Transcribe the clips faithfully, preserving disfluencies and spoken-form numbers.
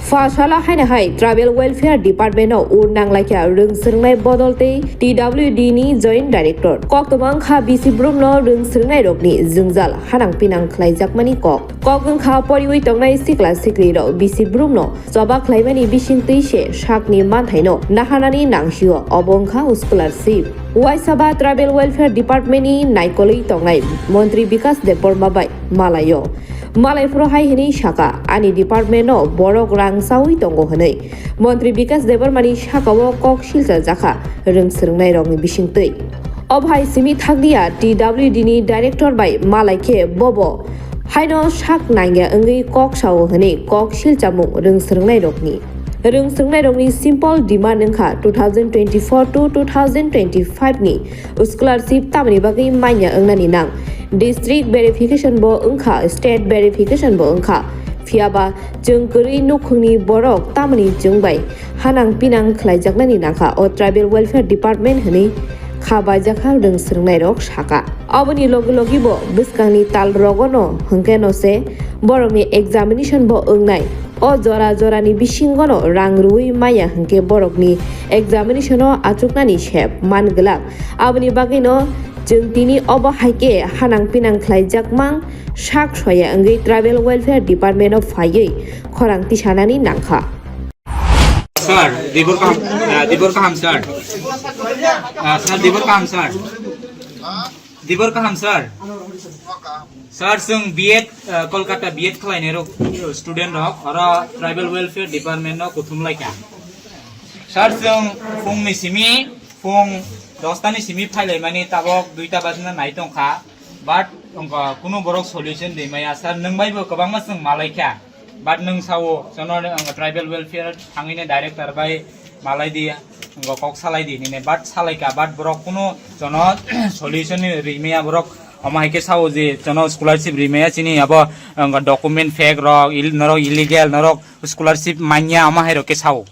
Pha sala haino hai Tribal Welfare Department no ur nang laikha rwng swrwngnai bodol tei T W D ni Joint Director. Koktwma wngkha bisi brum no rwng swrwngnai rokni jwngjal hanang pinang khlaijakmani kok. Kok wngkha poriwi tongnai sikla sikli rok bisi brum no choba khlaimani bisingtwi se sakni manthai no naharnani nangsio, obo wngkha scholarship. Waisa ba Tribal Welfare Department ni naikolwi tongnai Montri Bikas Debbarma bai malaio. Malai phuru hai hwnwi saka, ani department no borok rang chawi tongo hwnwi. Montri Bikas Debbarma ni saka o kok silcha jakha rwng swrwngnai rokni bisingtwi. Obo hai simi thakliya T W D ni director bai malai khe bobo haino sak nangya wngwi kok sao hwnwi kok silchamung rwng swrwngnai rokni. Rwng swrwngnai rokni simple demand wngkha two thousand twenty-four to two thousand twenty-five ni scholarship tamni bagwi manya wngnani nang. District verification bo wngkha, state verification bo wngkha. Phiyaba chwng kwrwi nukhungni borok tamni chwng bai hanang pinang khlaijaknani nangkha o Tribal Welfare Department hwnwi kha baijakha rwng swrwngnai rok saka. Aboni logi logi bo bwskangni tal rogono hwnkhe no se borokni examination bo wngnai. O jora jorani bisingono rang rwui maya hwnkhe borokni examination o achuknani sep man glak. Aboni bagwino chwng tini obo hai khe hanang pinang khlaijak mang sak soya wngwi Tribal Welfare Department o phaiwi khorang tisanani nangkha. Sir, dibor kaham, ah, dibor kaham, sir. Ah, sir, dibor kaham, sir. Dibor kaham, sir. Sir, chwng B Ed, ah, Kolkata B Ed khlainai rok, student rok, oro Tribal Welfare Department no kuthum laikha. Sir, chwng phungni simi, phung dosta ni simi phailaimani tabok duita bajna nai tongkha. But, wngkha, kunu borok solution rimaya, sir, nwng bai bo kwbangma chwng malaikha. But nwng sao, jono, wngkha, tribal welfare thangwini director bai malai di, wngkha, kok salai di, nini, but salaikha, but borok kunu jono solution ni rimaya borok, omo hai khe sao je, jono scholarship rimaya chini abo, wngkha, document fake rok, il-, norok illegal, norok scholarship manya, omo hai rok khe sao.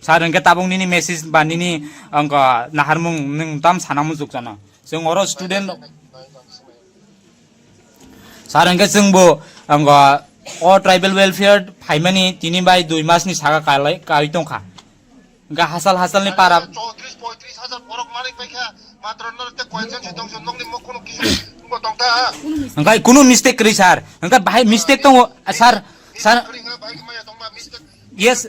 Sir, hwnkhe tabuk nini message ba nini wngkha naharmung nwng tam sana muchuk chana. Chwng oro student. Sir, hwnkhe chwngbo wngkha o tribal welfare phaimani tini bai dui mas ni saka kalai kai tongkha. Hwnkhe hasal hasal ni para. Chowtris poitris hajar borok manwi paikha, matro norok tei koyekjon se tongsa nokni mokhono kisu bo tongkha. Hwnkhe kunu mistake kwrwi sir. Hwnkhe bahai mistake tongo sir. Sir. Kwrwi hwnkhe bahai maya tongma mistake. Yes.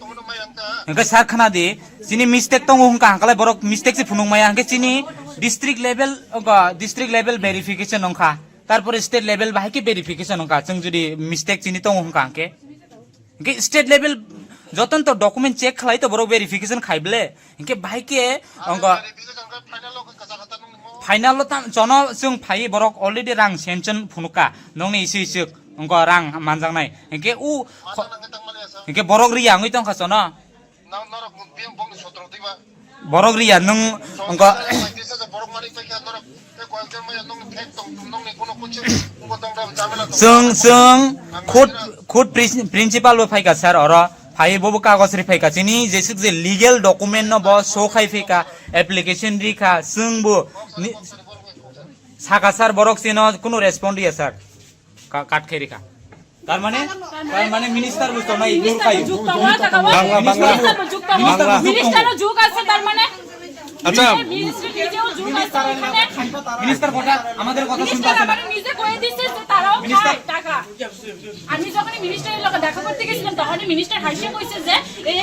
Hwnkhe sir khna di, chini mistake tongo hwnkha hwnkhalai borok mistake se phunuk maya hwnkhe chini district level, district level verification wngkha, tarpore state level bahai khe verification wngkha, chwng jodi mistake chini tongo hwnkha hwnkhe, hwnkhe state level jotono to document check khlai to borok verification khai ble, hwnkhe bahai khe wngkha. Final o tam, chono chwng phai borok already rang sanction phunukha, nokni isi isuk wngkha rang manjaknai. Hinkhe u kho-, hinkhe borok riya wngwi tongkha chono. Borok riya nwng wngkha. Chwng, chwng khud, khud prin-, principal bo phaikha sir oro. Phai bobo kagoj ri phaikha, chini jesuk je legal document no bo show khai phaikha, application rikha, chwng bo ni-, saka sir borok chino kunu respond riya sir. Ka-, cut khai rikha. Tar mane, tar mane minister bo tongnai ignore khai. Bangla, Bangla. Minister bo juk tongo. Minister bo juk tongo. Minister bo juk tongo. Minister bo juk tongo. Minister bo juk ase tar mane. আচ্ছা। মিনিস্টার নিজেও যোগ আছে এখানে। মিনিস্টার কথা, আমাদের কথা শুনতে আসে না। মিনিস্টার নিজে কয়ে দিছে যে তারাও খায় টাকা। আমি যখন মিনিস্টারের লগে দেখা করতে গেছিলাম, তখনই মিনিস্টার হাসিয়ে কইছে যে এই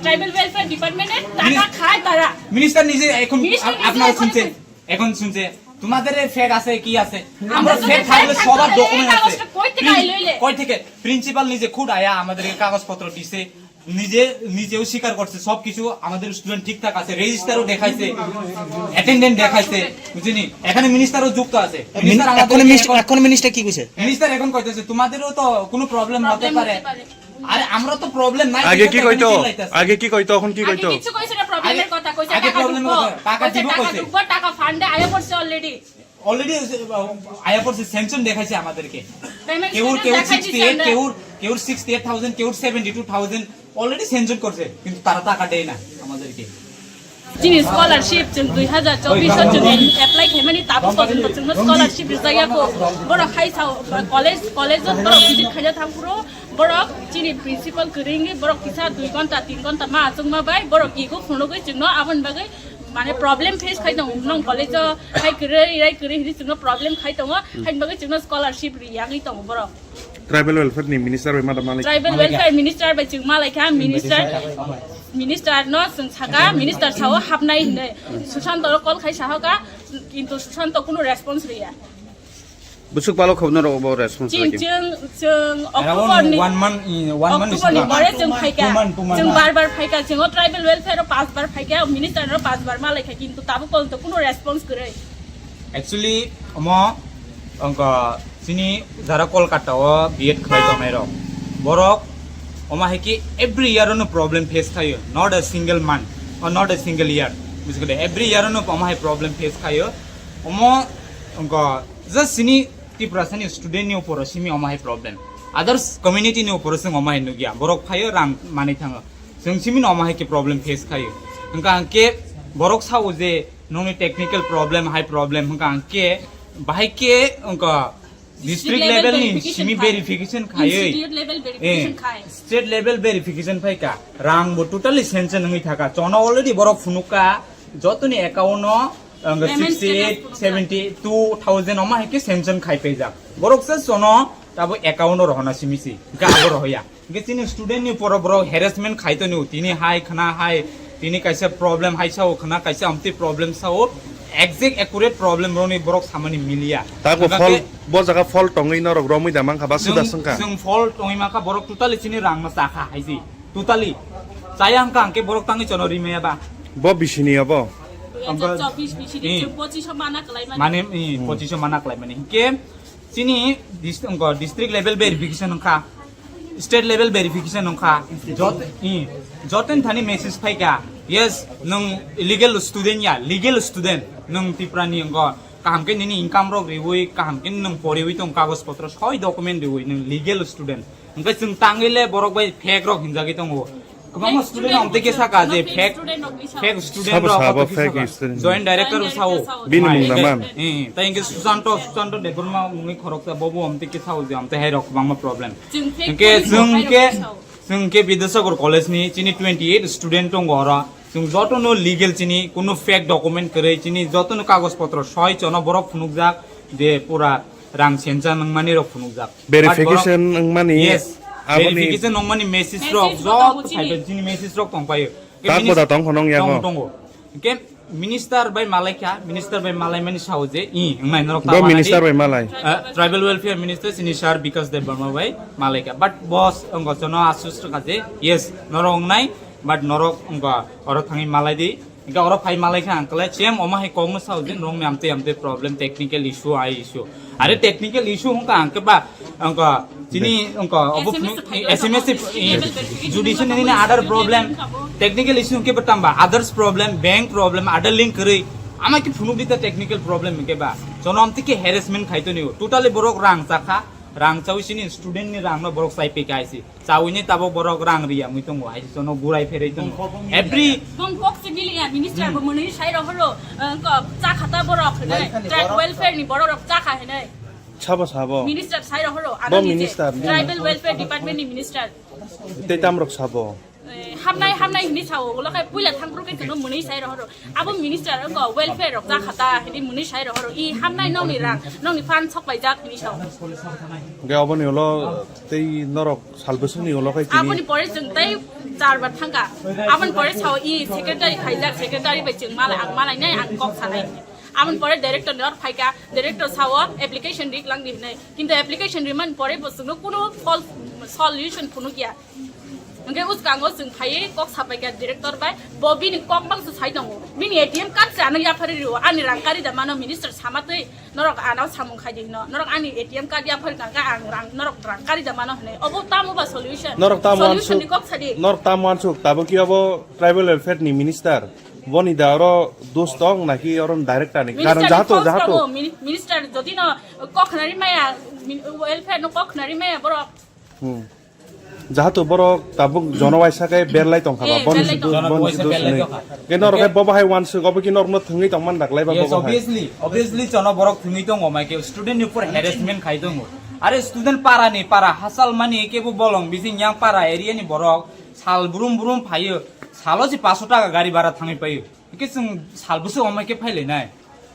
ট্রাইবাল ওয়েলফেয়ার ডিপার্টমেন্টে টাকা খায় তারা। মিনিস্টার নিজে এখন আপনারা শুনছেন, এখন শুনছে, তোমাদের ফেক আছে কি আছে? আমরা ফেক থাকলে সবার ডকুমেন্ট আছে। কই থেকে আইলো? কই থেকে? প্রিন্সিপাল নিজে খুদ আয়া আমাদেরকে কাগজপত্র দিছে। নিজে, নিজেও স্বীকার করছে সবকিছু, আমাদের স্টুডেন্ট ঠিকঠাক আছে, রেজিস্টারও দেখাইছে, অ্যাটেন্ডেন্ট দেখাইছে, বুঝিনি? এখানে মিনিস্টারও যুক্ত আছে। মিনিস্টার আমাদের এখন মিনিস্টার, এখন এখন মিনিস্টার কি কইছে? মিনিস্টার এখন কইতেছে, "তোমাদেরও তো কোনো প্রবলেম হতে পারে।" আরে, আমরা তো প্রবলেম নাই, আগে কি কইতো? আগে কি কইতো, এখন কি আগে কইতো? কিছু কইছে না, প্রবলেমের কথা কইছে, আগে টাকা প্রবলেমের ঢুকবো। কথা, টাকা কইছে, দিব টাকা কইছে। ঢুকবো, টাকা ফান্ডে আইয়া পড়ছে অলরেডি। অলরেডি আয়া পড়ছে, স্যাংশন দেখাইছে আমাদেরকে। পেমেন্ট কেউ, স্ট্যাটাস কেউ দেখাই দিছে সিক্সটি এইট, আমরা। কেউ, কেউ সিক্সটি এইট থাউজেন্ড, কেউ seventy two thousand already sanction করছে, কিন্তু তারা টাকা দেয় না আমাদেরকে। Chini scholarship chwng dui hazar chobbish o chwng apply khaimani tabuk porjonto chwngno scholarship rijak ya kho. Borok hai sao college, college o borok visit khaina thang phuru Borok chini principal kwrwi wngwi borok kisa dui ghonta, tin ghonta ma achukma bai borok ego phunugwi chwngno aboni bagwi mane problem face khai tongo. Nong college o hai kwrwi, rai kwrwi hinwi chwngno problem khai tongo. Haini bagwi chwngno scholarship ri yangwi tongo borok. Tribal welfare ni minister bai ma da malai. Tribal welfare minister bai chwng malai kha, minister, minister no chwng saka, minister sao hapnai hinwi. Susanto ro call khai sahoka, kintu Susanto kunu response riya. Busuk palo khobno ro bo response Chwng, lagi. Chwng, chwng Around October ni, one month, eh, one month October ni isinga. Pore chwng phaika. Two month, two month Chwng na. Bar bar phaika, chwng o tribal welfare o pas bar phaika, minister no pas bar malai kha, kintu tabuk porjonto kunu response kwrwi. Actually, omo, ongko, chini jara Kolkata o B Ed khlai tongnai rok. Borok, omo hai ki every year no problem face khayo, not a single month, or not a single year. Basically, every year no omo hai problem face khayo. Omo, ongko, just chini Tiprasa ni student ni upor o simi omo hai problem. Others community ni upor o chwng omo hai nugya. Borok phayo rang manwi thango. Chwng simi no omo hai ke problem face khayo. Hwnkha hwnkhe borok sao je nongni technical problem, high problem hwnkha hwnkhe bahai ke wngkha district level ni verification simi khai. Verification khaiwi. Institute level verification Eh, khai. State level verification phaika. Rang bo totally sanction wngwi thaka. Chono already borok phunukka jotoni account o Ang Payment sixty eight, status seventy two thousand omo hai ke sanction khai paijak. Borok se sono tabo account o rohona simisi. Ga abo rohoya. Ge chini student ni poro borok harassment khai to ni tini hai khna hai tini kaisa problem hai sao khna kaisa amti problem sao exact accurate problem roni borok samani miliya. Tako Hingkha fall, ke bo jaga fall tongwi norok romwi da mankha ba suda Chwng, sengkha. Chwng fall tongwi mankha borok totally chini rang ma chakha hai si. Totally. Chaya hwnkha hwnkhe borok tangwi chono rimaya ba. Bo bisini abo. Dui hajar chobbish bisini Hmm. chwng pochiso mana kwlaimani. Mane, hmm, Hmm. pochiso mana kwlaimani. Hwnkhe chini dis-, wngkha district level verification wngkha, state level verification wngkha. Jot-, hmm. Joten thani message phaikha. Yes, nwng illegal student ya, legal student. Nwng Tiprani wngkha. Kaham khe nini income rok riwi, kaham khe nwng poriwi tong kagoj potro soi document riwi, nwng legal student. Hwnkhe chwng tangwi le borok bai fake rok hinjagwi tongo. Kwbangma Fake student student rok tei khe saka je no fake fake, student rok ni sao. Fake student Sabo rok sabo tei khe fake saka. Student. Joint director Joint sao. Director sao. Bini Hai, mung hwnkhe, naman? Eh, tei hwnkhe Susanto, Susanto Debbarma mungwi khoroksa bobo amtwi khe sao je amtwi hai rok kwbangma problem. Chwng fake Hwnkhe student chwng rok khe ni sao. Chwng khe Bidyasagar College ni chini twenty eight student tongo oro. Chwng joto no legal chini kuno fake document kwrwi chini joto no kagoj potro soi chono borok phunukjak je pura rang sensa nangmani rok phunukjak. Verification But borok wngmani Yes. Aboni Verification nangmani message rok Message joto joto chini. Phaibai chini message rok tongpaio. Tak Minis-, boda tong khonong yago. Tongo, tongo. Hwnkhe Minister bai malaikha, minister bai malaimani sao je, i, wngnai norok Bo ta minister manani. Bai malai. Eh, tribal welfare minister chini sir Bikash Debbarma bai malaikha. But boss, wngkha jono asus rwkha je, yes, norok wngnai, but norok wngkha oro thangwi malai di. Hwnkhe oro phai malaikha ang kwlai, same omo hai kokno sao je, norokni amtwi amtwi problem, technical issue, ai issue. Are technical issue hwnkha ang khe ba, hwnkha chini hwnkha obo S M S phai S M S judicial nini other problem, technical issue hwnkhe ba tamba others problem, bank problem, other link kwrwi, ama khe phunuk di ta technical problem hwnkhe ba. Jonom tike harassment khai toni, totally borok rang chakha, rang chawi sini student ni rang no borok chai peka aisi. Chawini tabok borok rang riya mui tongo, hai jono gurai pherei tongo. Every Bong kok se miliya, minister bo mwnwi sai rohoro, eh, ko cha khata borok hinai, Welfare ni child borok. Welfare ni borok rok cha kha hinai. Sabo sabo. Minister sai rohoro, Bo ano nije. Minister, Tribal Welfare Department ni minister. Tei tamrok sabo. Eh, hamnai, hamnai hini sao, ulo kai puila thangpro kai tono mwnwi sai rohoro. Abo minister wngkha welfare rok cha khata, hini mwnwi sai rohoro. I hamnai nokni rang, nokni phan sok bai jak hini sao. Hwnkhe oboni ulo tei norok sal bwswkni ulo khai tini. Aboni pore chwng tei char bar thangkha. Aboni pore sao i secretary khaijak, secretary bai chwng malai, ang malai nai, ang kok sanai. Aboni pore director ni or phaikha, director sao application rik lang di hinai. Kintu application rimani pore bo chwngno kuno fol-, solution phunukya. Hwnkhe uskango chwng phaiwi kok sapaikha director bai, bo bini kok bangsa sai tongo. Bini A T M card se ano yaphari rio, ani rang kari da mano minister sama twi, norok ano samung khai di hino, norok ani A T M card yaphari tangkha ang rang, norok rang kari da mano hwnwi. Obo tamo ba solution? Norok tamo Solution wansuk, ni kok sadi. Norok tamo wansuk, tabuk ki abo tribal welfare ni minister, boni da oro dos tong naki oro director ni? Minister Karon ni jahato, kok jahato. Sabo, mini-, minister jodi no kok khnari maya, min-, welfare no kok khnari maya borok. Hmm. Jahato borok tabuk jono waisa khe berlai tongkha ba, Eh, boni berlai situ, tongkha. Jono boni waisa situ berlai sini. Tongkha. Ke norok khe bobo hai wansuk, obo ki norokno thwngwi tongman daklai ba Yes, bobo hai. Obviously, obviously jono borok thwngwi tongo, mai ke student ni upor harassment khai tongo. Are student para ni para hasal mani kebo bolong bising yang para area ni borok sal brum brum phaio, salo si paso taka gari bara thangwi paio. Hingke chwng sal bwswk omo hai khe phailainai.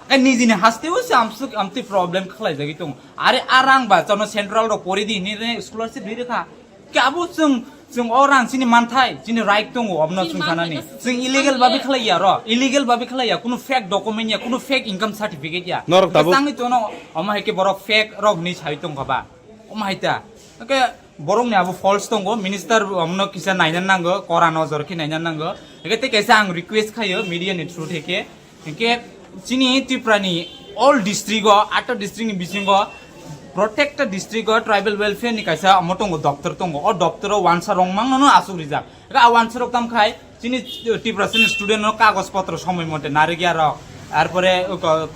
Hingke nijini hasteo se amswk amtwi problem khlaijagwi tongo. Are a rang ba chano central rok pori di hinwi re scholarship ri rwkha. Hingke abo chwng, chwng o rang chini manthai, chini right tongo, obono chwng sanani. Chwng illegal babi khlaiya ro, illegal babi khlaiya, kunu fake document ya, kunu fake income certificate ya. Norok tabuk changni tono omo hai khe borok fake rok hinwi sawi tongkha ba. Omo hai ta. Hingke borokni abo false tongo, minister omono kisa naina nango, kora nojor khe naina nango. Hingke tei kaisa ang request khaio media ni through theke. Hingke chini Tripura ni all district o, atta district ni bisingo protected district o tribal welfare ni kaisa omo tongo, doptor tongo. O doptor o wansa rong mangno no asuk rijak. Hingke a wansa rok tam khai chini Tripura chini student no kagoj potro somoi mote narigya rok. Arpore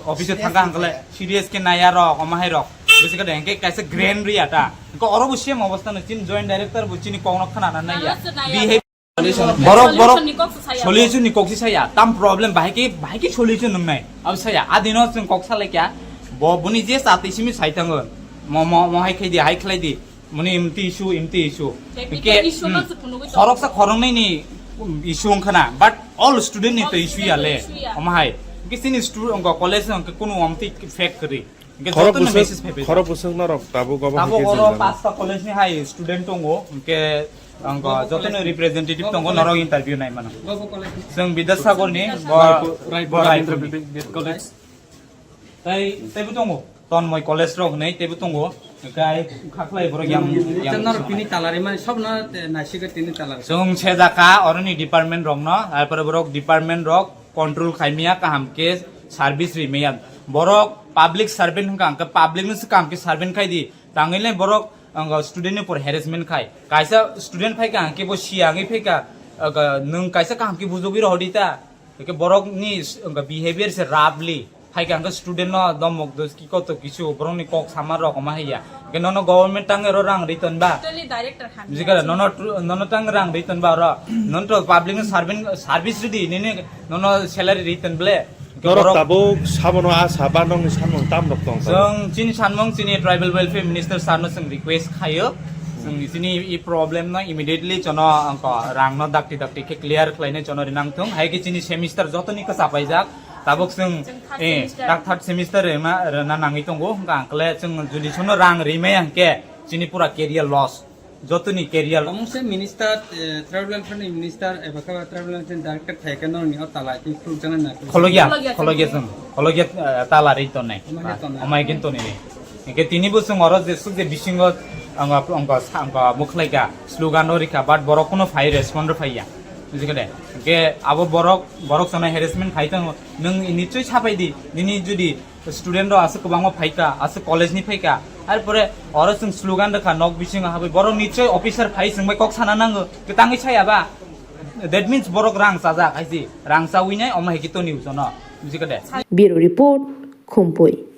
office o thangka hangkale serious khe naya rok, omo hai rok. Bisi kade hingke kaisa grand ri ata. Hingke oro bo same obostha no chini joint director bo chini kok no khana na naya. Behavior Borok, borok solution ni kok se saya. Solution ni kok se saya. Tam problem bahai ke, bahai ke solution nung nai. Abo saya. Adino chwng kok salai kya. Bo, boni je chati simi sai tango. Mo, mo, mo hai khai di, hai khlai di. Moni imti issue, imti issue. Technical issue no se phunugwi tongo. Khoroksa khoroknai ni issue wngkha na. But all student ni to issue ya le. Omo hai. Ke sini student ko college no ke kunu amti fake kri. Hingke khorok jotono bwswk, message phaiphai khorok bwswk norok tabuk obo tabuk hingke oro jwngjal. Pasta college ni hai student tongo, hingke ang jotono representative tongo, norok interview nai mano. Chwng Bidyasagar ni, bo, Raipur, bo Raipur, Raipur Raipur ni. Bid College. Tai, taibo tongo, Tonmoy College rok hinwi taibo tongo, hingke ai khaklai borok yang, yang norok tini talari mani sob no, te, naisika tini talari. Chwng sejaka oroni department rok no, arpore borok department rok, control khaimaya kaham khe service rimaya. Borok public servant hwnkha hwnkhe public no se kaham khe servant khai di. Tangwi le borok ang student ni por harassment khai. Kaisa student phai ka hwnkhe bo siya wngwi phai ka, aga, nwng kaisa kaham khe bujogwi rohor di ta. Hwnkhe borok ni s-, ang behavior se roughly. Phai ka hwnkhe student no domok dos ki koto kisu borok ni kok sama rok ma haiya. Hwnkhe nono government tangwi ro rang ri ton ba. Totally director Jikara, nono tru-, nono tang rang ri ton ba oro. Nono to public no servant, service ridi, nini nono salary ri ton ble. Norok borok tabuk sabono a saba nokni samung tam rok tong. Chwng chini sanmung chini tribal welfare minister sir no chwng request khayo. Chwng chini i problem no immediately chono angko rang no dakti dakti khe clear khlainai chono rinang thung. Hai khe chini semester joto ni kwchap paijak. Tabuk chwng, chwng third eh, semester. Tak third semester rema, rena nangwi tongo. Hwnkha ang kle chwng judi sono rang rimai hwnkhe chini pura career loss. Jotoni career. Omo se minister, eh, tribal welfare ni minister, eba khe tribal welfare ni director thai khe norokni o tala twi khuluk jana na khuluk. Khologya, khologya khologya chwng. Chwng, khologya, eh, tala ri tonne. Omo hai tonne. Omo hai khe tonne. Hingke tini bo chwng oro je suk je bisingo ang, ang, ang, ang mukhlaika, slogan o rikha, but borok kuno phai respond rw phaiya. Bujikha de? Hingke abo borok, borok chwngno harassment khai tongo. Nwng nichoi sapai di, nini jodi student rok aswk kwbangma phaikha, aswk college ni phaikha. Arpore oro chwng slogan rwkha, nok bisingo habwi. Borok nichoi officer phai chwng bai kok sana nango. Kwtangwi saya ba? That means borok rang chajak, hai si. Rang chawi nai, omo hai khe toni ujono. Bujikha de? Bureau Report, Khumpui.